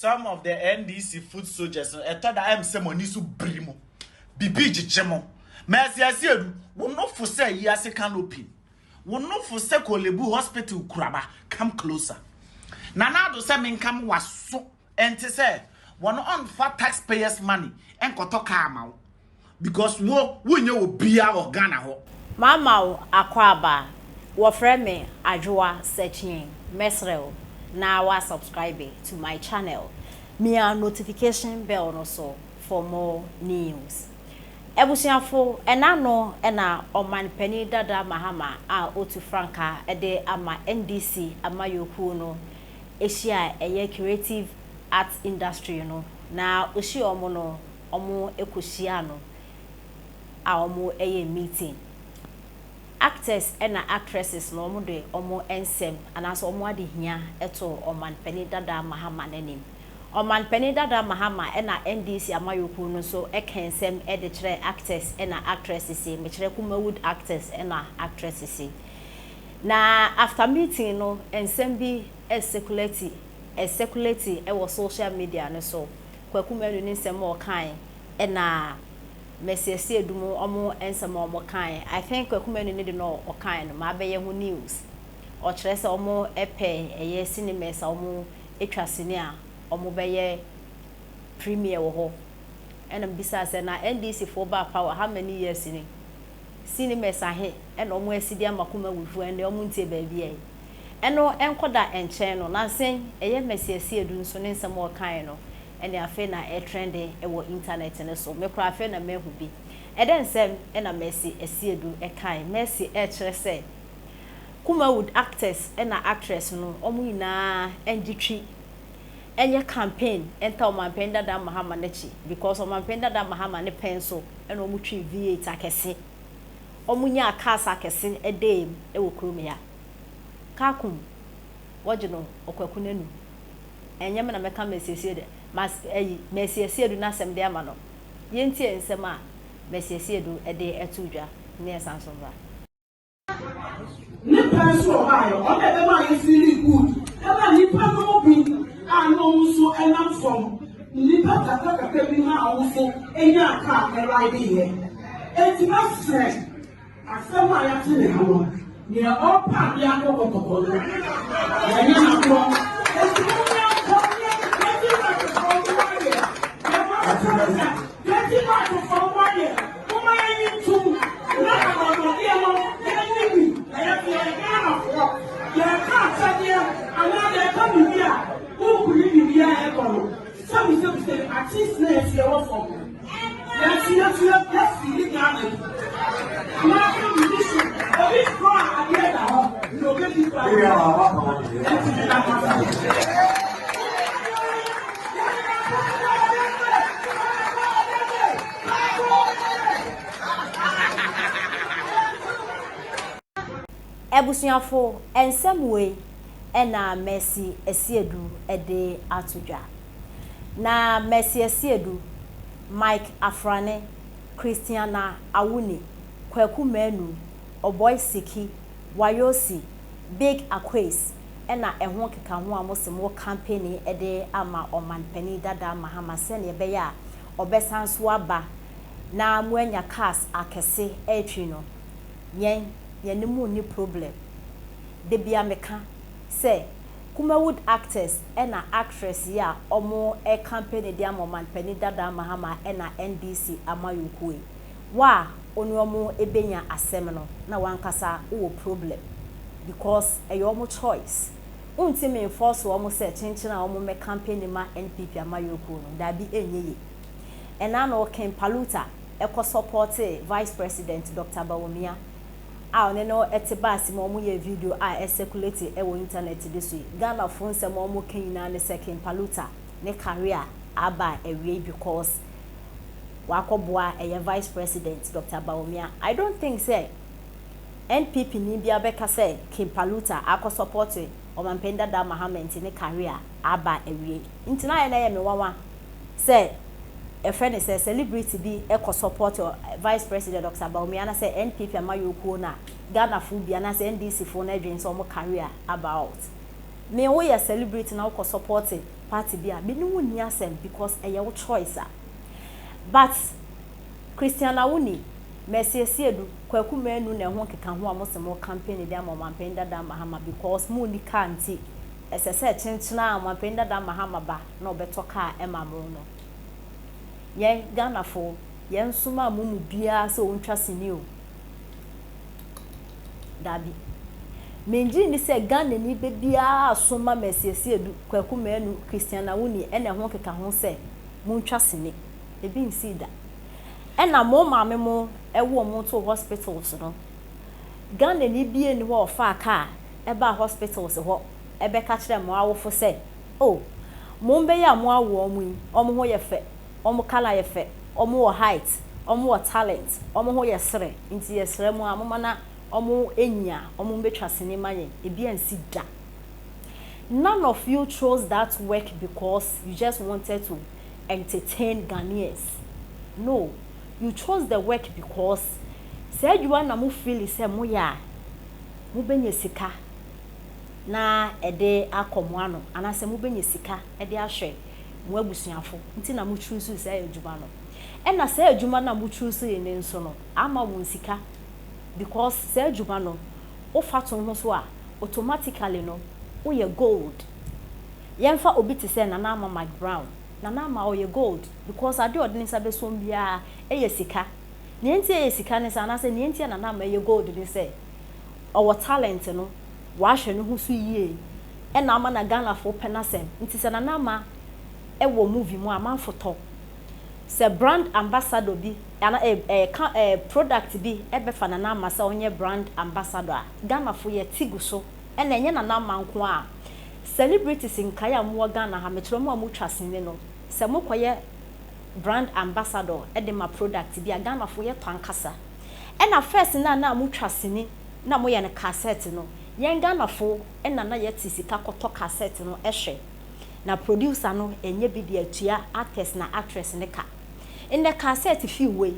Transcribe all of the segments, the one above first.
Some of the NDC foot soldiers no ɛtɔ da ɛm sɛ mo ani so biri mo. Bibi gyegye mo. Mercy Asiedu, wo nofo sɛ ayiase canopy. Wo nofo sɛ Korle-Bu hospital kuraba. Come closer. Nana Addo sɛ menka mo waso ɛnte sɛ wɔn ɔnfa taxpayers money ɛnkɔtɔ car ma wo. Because wo wonyɛ obiara wɔ Ghana hɔ. Mama wo akwaaba, wɔfrɛ me Adwoa Sekyee mɛsrɛ wo na wa subscribe to my channel mia notification bell no so for more news. Abusuafo ɛna no na ɔman panin dada Mahama a otu frankaa de ama NDC amayɔkuo no hyia a ɛyɛ creative art industry no na ohyia ɔmo no ɔmo kɔ no a ɔmo yɛ meeting. Actors ɛna actresses no ɔmo de ɔmo nsɛm anaasɛ ɔmo adehia ɛto ɔmanpanin dada Mahama n'anim. Ɔmanpanin dada Mahama ɛna NDC amayɔkuo no nso ɛka nsɛm ɛde kyerɛ actors ɛna actresses yi, mekyerɛ Kumawood actors ɛna actresses yi. Na after meeting no, nsɛm bi ɛcirculate ɛwɔ social media no so. Kwaku Manu ne nsɛm a ɔkae ɛna Mercy Asiedu mu ɔmo nsɛm a ɔmo kae. I think Kwaku Manu ne de no ɔkae no maa bɛyɛ ho news. Ɔkyerɛ sɛ ɔmo ɛpɛ ɛyɛ cinemas a ɔmo atwa sini a ɔmo bɛyɛ premiere wɔ hɔ. Ɛna mbisa sɛ na NDC foɔ ba power how many years ni? Cinemas ahe ɛna ɔmo asi de ama Kumawoodfoɔ ɛnna ɔmo ntie baabi yɛ. Ɛno ɛnkɔda nkyɛn no, nansen ɛyɛ Mercy Asiedu nso ne nsɛm a ɔkae no ɛne afei na ɛtrend ɛwɔ internet no so. Mekora afei na mehu bi. Ɛdɛ nsɛm ɛna Mercy Asiedu ɛkae. Mercy ɛkyerɛ sɛ Kumawood actors ɛna actress no ɔmo nyinaa ɛngye twi ɛnyɛ campaign ɛnta ɔmanpanin dada Mahama n'akyi because ɔmanpanin dada Mahama ne pɛn so ɛna ɔmo twi V8 akɛse. Ɔmo nyaa cars akɛse ɛdɛm ɛwɔ kurom ya. Kaakum wɔgye no ɔkwaku n'anum. Ɛnyɛ me na mɛka Mercy Asiedu mas ɛyi Mercy Asiedu n'asɛm de ama no. Yɛntie nsɛm a Mercy Asiedu ɛde ɛto dwa ne ɛsan so mbra. Ne pɛn so ɔbaayɛ ɔna ɛbɛma ayɛ feeling good ɛma nipa no bi a na ɔmo nso ɛnam fam nipa kakra kakra bi na ɔmo nso enya kaa ɛride yɛ eti bɛsrɛ asɛm a yɛate ne ha no nea ɔpa adeɛ akɔ kɔtɔkɔ no yɛnyɛ n'akorɔ eti mo nyɛ nkɔ nyɛ yɛti baatofo mo ayɛ yɛma ɔsɛ yɛti baatofo mo ayɛ mo ma yɛnyi ntum na amamɔdeɛ no yɛnyi bi na yɛte yɛ Ghanafoɔ yɛka akyɛdeɛ anaa yɛka biribi a wokuri biribi a ɛkɔ no sɛbi sɛbi sɛbi artist na yɛsi ɛwɔ fam yɛsi yɛsi yɛsi ne Ghana yi anaasɛ biribi so obi kɔ a adeɛ da hɔ na obedi kɔ a ɛti ne na kasa. Abusuafo, nsɛm wei ɛna Mercy Asiedu ɛde ato dwa. Na Mercy Asiedu, Mike Afrane, Christiana Awuni, Kwaku Manu, Oboy Siki, Wayosi, Big Akwes ɛna ɛho keka ho a mo se mo campaign ɛde ama ɔmanpanin dada Mahama sɛnea ɛbɛyɛ a ɔbɛsan so aba na mo anya cars akɛse ɛretwi no. Yɛn yɛne mu nni problem. De bia meka sɛ Kumawood actors ɛna actress yi a ɔmo campaign de ama ɔmanpanin dada Mahama ɛna NDC amayɔkuo yi. Wa a ɔne ɔmo ebenya asɛm no na wankasa wowɔ problem because ɛyɛ ɔmo choice. Wontumi enforce ɔmo sɛ kyenkyen a ɔmo mɛ campaign ma NPP amayɔkuo no daabi ɛnyɛ yie. Ɛna no King Paluta ɛkɔ support Vice President Dr. Bawumia a ɔne no ɛte baasi ma ɔmo yɛ video a ɛcirculate ɛwɔ internet de so yi. Ghanafoɔ nsɛm a ɔmo ka nyinaa ne sɛ King Paluta ne career aba awie because wakɔboa ɛyɛ Vice President Dr. Bawumia. I don't think sɛ NPP ni bi abɛka sɛ King Paluta akɔ support ɔmanpanin dada Mahama nti ne career aba awie. Nti na ayɛ na ɛyɛ me nwanwa sɛ ɛfrɛ ne sɛ celebrity bi ɛkɔ support Vice President Dr. Bawumia na sɛ NPP amayɔkuo no a Ghanafoɔ bi anaasɛ NDC foɔ no adwene sɛ ɔmo career aba out. Me woyɛ celebrity na wokɔ support party bi a, me ne wo nni asɛm because ɛyɛ wo choice a. But Christian Awuni, Mercy Asiedu, Kwaku Manu na ɛho nkekaho a mose mo campaign de ama Ɔmanpanin Dada Mahama because mo nni car nti ɛsɛ sɛ kyenkyena a Ɔmanpanin Dada Mahama ba na ɔbɛtɔ car ma mo no. Yɛn Ghanafo yɛn nsomaa mo mu biara sɛ ɔntwa sini o. Dabi. Mengye nni sɛ Ghanani bɛ biara soma Mercy Asiedu, Kwaku Manu, Christian Awuni ɛna ɛho nkekaho sɛ montwa sini. Ebi nsii da. Ɛna mo maame mo woo mo too hospitals no, Ghanani biaa nni hɔ a ɔfaa car baa hospitals hɔ bɛka kyerɛɛ mo awofo sɛ oh, mo mba yi a mo awo wɔn yi, wɔn ho yɛ fɛ, wɔn colour yɛ fɛ, wɔn wɔ height, wɔn wɔ talent, wɔn ho yɛ serɛ, nti yɛsrɛ mo a momma na wɔn nyi a wɔn mbɛtwa sini ma yɛn. Ebi ansi da. None of you chose that work because you just wanted to entertain Ghanaians no you chose the work because saa adwuma no na mo feeli sɛ moyɛ a mobɛnya sika na ɛde akɔ mo ano anaasɛ mobɛnya sika de ahwɛ mo abusuafo nti na mo choose saa adwuma no. Ɛna saa adwuma no a mo choose no nso no ama wɔn sika because saa adwuma no wofa to ho so a automatically no woyɛ gold. Yɛmfa obi te sɛ Nana Ama Mike Brown. Nana Ama ɔyɛ gold because adeɛ a ɔde ne nsa bɛsom biara yɛ sika. Nea nti a ɛyɛ sika ne sɛ anaasɛ nea nti a Nana Ama yɛ gold ne sɛ ɔwɔ talent no, wahwɛ ne ho so yie ɛna ama na Ghanafoɔ pɛ n'asɛm. Nti sɛ Nana Ama wɔ movie mu a amanfo tɔ. Sɛ brand ambassador bi ana eh, eh, ka eh, product bi bɛfa Nana Ama sɛ ɔnyɛ brand ambassador a, Ghanafoɔ yɛte gu so. Ɛna ɛnyɛ Nana Ama nko ara. Celebrities nkae a mowɔ Ghana ha, mekyerɛ mo a motwa sini no, sɛ mokɔyɛ brand ambassador de ma product bi a, Ghanafoɔ yɛtɔ ankasa. Ɛna first no a na motwa sini na moyɛ no cassette no, yɛn Ghanafoɔ na na yɛte sika kɔtɔ cassette no hwɛ. Na producer no nyɛ bi de atua actors na actress no ka. Nnɛ cassette fii wei,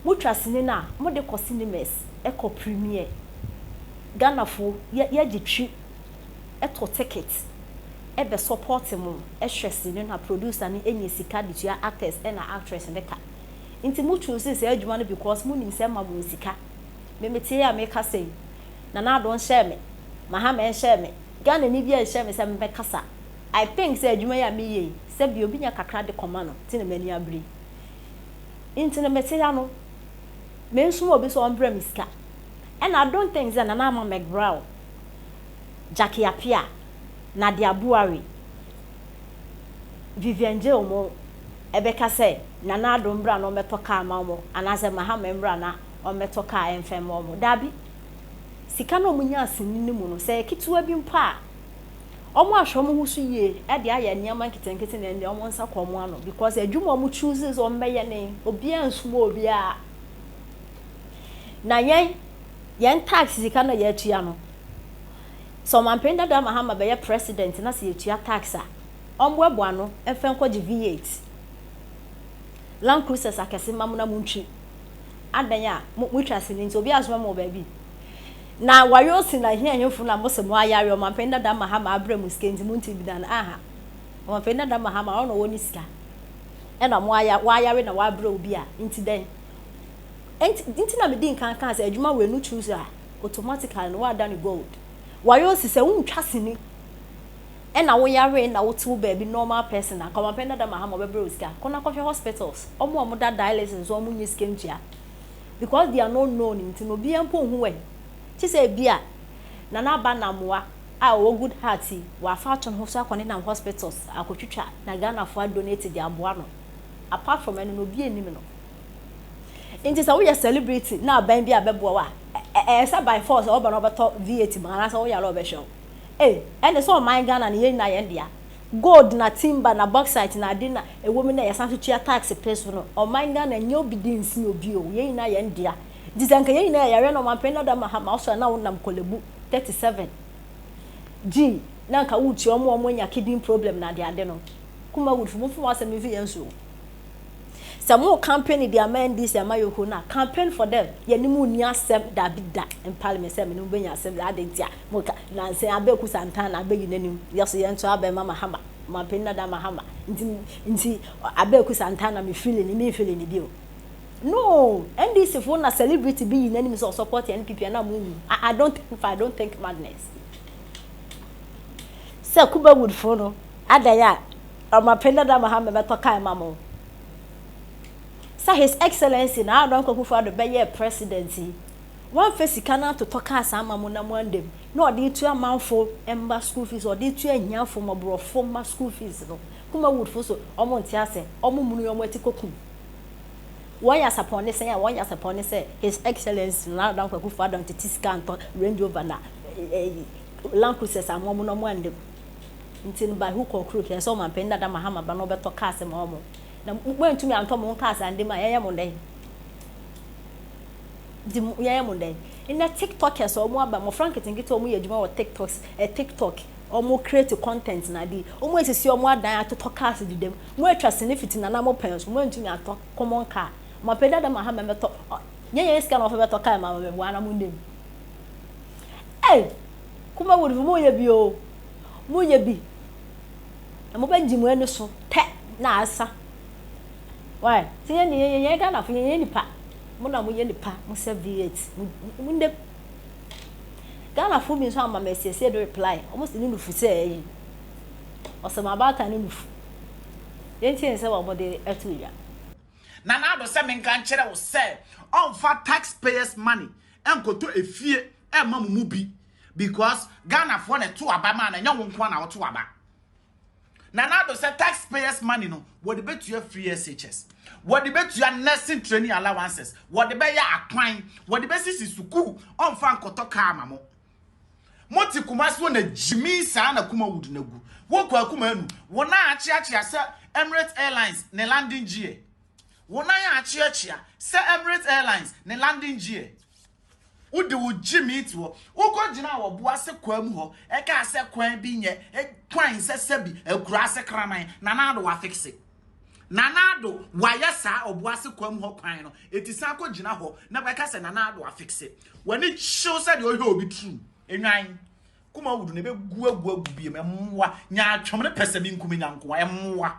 motwa sini no a, mode kɔ cinemas kɔ premiere. Ghanafoɔ yɛgye twi. tɔ ticket bɛ support mo hwɛ sini na producer no nya sika de tua actors na actress no ka. Nti mo choose saa adwuma no because mo nim sɛ ɛma mo sika. Me me te a me kasa yi, Nana Addo nhyɛɛ me, Mahama nhyɛɛ me, Ghana ni biara nhyɛɛ me sɛ me bɛ kasa. I think sɛ adwuma yi a me yɛ yi, sɛ bi obi nya kakra de kɔma no nti na m'ani abere yi. Nti no me te ha no, me nsoma obi sɛ ɔmbrɛ me sika. Ɛna I don't think sɛ Nana Ama McBrown Jackie Appiah, Nadia Buari, Vivian Jill mo bɛka sɛ Nana Addo mbra na ɔmmɛtɔ kaa mma wɔn anaasɛ Mahama mbra na ɔmmɛtɔ kaa ɛmfa mma wɔn. Daabi. Sika no a wɔnyaa sini no mu no, sɛ ɛyɛ ketewa bi mpo a, wɔn ahwɛ wɔn ho so yie de ayɛ nneɛma nketenkete na ɛnde wɔn nsa kɔ wɔn ano because adwuma a wɔn choose sɛ wɔbɛyɛ no, obiara nsoma obiara. Na yɛn Yɛn tax sika no a yɛtua no, sɛ Ɔmanpanin dada Mahama bɛyɛ president na sɛ yɛtua tax a, ɔmboaboa ano mfa nkɔgye V8, Land Cruisers akɛse mma mo na montwi. Adɛn a motwa sini nti obiara asoma mo wɔ baabi? Na Wayosi na ahiahifo na mose mo ayare Ɔmanpanin dada Mahama abrɛ mo sika nti monte bi da no, aha. Ɔmanpanin dada Mahama ɔno na ɔwɔ ne sika ɛna mo aya wayare na wabrɛ obi a nti dɛn? Enti nti na medii nkan kaa sɛ adwuma wei no choose a automatically no woada no gold. Wayɛ osi sɛ wontwa sini ɛna wo yaree na wote wo baabi normal person a kɔmampɛn dada ma ha ma ɔbɛbrɛ wo sika. Kɔ na kɔhwɛ hospitals ɔmo a ɔmo da dialysis so ɔmo nnya sika ntua because they are not known nti no obiara mpo nhu wɛn. Kye sɛ ebia Nana Aba Namoa a ɔwɔ good heart yi wafa ato ne ho so akɔ nenam hospitals akɔtwitwa na Ghanafoɔ a donate de aboa no. Apart from ɛno no obiara nnim no. Nti sɛ woyɛ celebrity na aban bi abɛboa wo a, ɛyɛ sɛ by force ɔba na ɔbɛtɔ V8 ma anaasɛ woyare a ɔbɛhwɛ wo. Ei, ɛne sɛ ɔman Ghana no yɛn nyinaa yɛn dea. Gold na timber na bauxite na ade na ɛwɔ mu na yɛsan so tua tax pɛ so no, ɔman Ghana nyɛ obi de nsi obi o, yɛn nyinaa yɛn dea. Nti sɛ nka yɛn nyinaa yɛyare na ɔmanpanin dada Mahama ɔsɔre na wonam Korle-Bu 37 G na nka woretua wɔn a wɔanya kidney problem na adeade no, Kumawoodfo momfa mo asɛm mfi yɛn so o. Sɛ mo campaign de ama NDC amayɔkuo no a, campaign for them. Yɛne mo nni asɛm dabi da in parliament sɛ mene mo bɛnya asɛm de adɛn nti a mo ka nansa yi Abeku Santana abɛyi n'anim yɛso yɛnto aba mma Mahama. Ɔmanpanin Dada Mahama nti nti Abeku Santana me feeling ne me feeling ne bio. No, NDC fo na celebrity bi yi n'anim sɛ ɔsupport NPP a na mo wu. I, I don't think I don't think madness. Sɛ Kumawood fo no adan a Ɔmanpanin Dada Mahama bɛtɔ kaa ma mo. Sɛ His Excellency Nana Addo Dankwa Akufo-Addo bɛyɛɛ president yi, wamfa sika no antotɔ cars amma mo na moanda mu, na ɔde retua amanfo mma school fees, ɔde retua ahiafo, mmɔborɔfo mma school fees no, Kumawood fo so wɔn nte ase, wɔn munu wɔn ati kɔkum. Wɔn yasapɔn ne sɛn a wɔn yasapɔn ne sɛ His Excellency Nana Addo Dankwa Akufo-Addo antete sika antɔ Range Rover na Land Cruisers amma wɔn na wɔn anda mu. Nti no by hook or crook ɛsɛ sɛ ɔmanpanin dada Mahama ba na ɔbɛtɔ cars ma wɔn. Na moantumi antɔ mo ho cars ande mu a yɛyɛ mo dɛn? Nti yɛyɛ mo dɛn? Nnɛ tiktokers a wɔn aba, mmɔfra nketenkete a wɔn yɛ adwuma wɔ tiktok, eh, tiktok, wɔn create content na ade, wɔn asisi wɔn adan atotɔ cars deda mu, mo atwa sini fiti nana mo pɛn so, mo antumi antɔ common car. Mo apɛ dada ma ha mɛmɛtɔ, nyɛ yɛn sika na wɔfa bɛtɔ car ma mɛboa na mo ndam. Hey, Kumawood mo yɛ bi o, mo yɛ bi. Na mo bɛ gye mo ani so pɛ na asa. Why? Sɛ yɛn deɛ yɛn yɛn Ghanafo yɛn yɛ nipa. Mo na mo yɛ nipa mo sɛ V8 mo mo ndɛ. Ghanafo bi nso ama me asiesie do reply. Wɔn si ne nufu sɛ ɛyi. Ɔsɛ mo abaatan ne nufu. Yɛn tie nsɛm a wɔn de ɛto dwa. Nana Addo sɛ menka nkyerɛ wo sɛ ɔmfa tax payers money nkɔtɔ efie ɛmma mo mu bi because Ghanafoɔ na ɛto aba maa no ɛnyɛ wo nko na woto aba. Nana Addo sɛ tax payers money no wɔde bɛtua free SHS, wɔde bɛtua nursing training allowances, wɔde bɛyɛ akwan, wɔde bɛsisi sukuu, ɔmfa nkɔtɔ kaa ma mo. Mote Kumasi hɔ na gyimi saa na Kumawood na gu. Wo Kwaku Manu, wo nan akyeakyea sɛ Emirates Airlines ne landing gear. Wo nan akyeakyea sɛ Emirates Airlines ne landing gear. Wode wo gyimi te hɔ. Wokɔ gyina wɔ boase kwaa mu hɔ. Ɛkaa sɛ kwan bi nyɛ kwan sɛ sɛbi akura ase kraman. Nana Addo wafixe. Nana Addo wayɛ saa ɔboase kwaa mu hɔ kwan no. Eti san kɔ gyina hɔ na bɛka sɛ Nana Addo afixe. W'ani kyew sɛ deɛ ɔhwɛ obi turu. Enwan. Kuma wudu na ɛbɛgu agu agu biem. Ɛmmoa. Nyaatwom ne pɛsɛmenkominya nkoa. Ɛmmoa.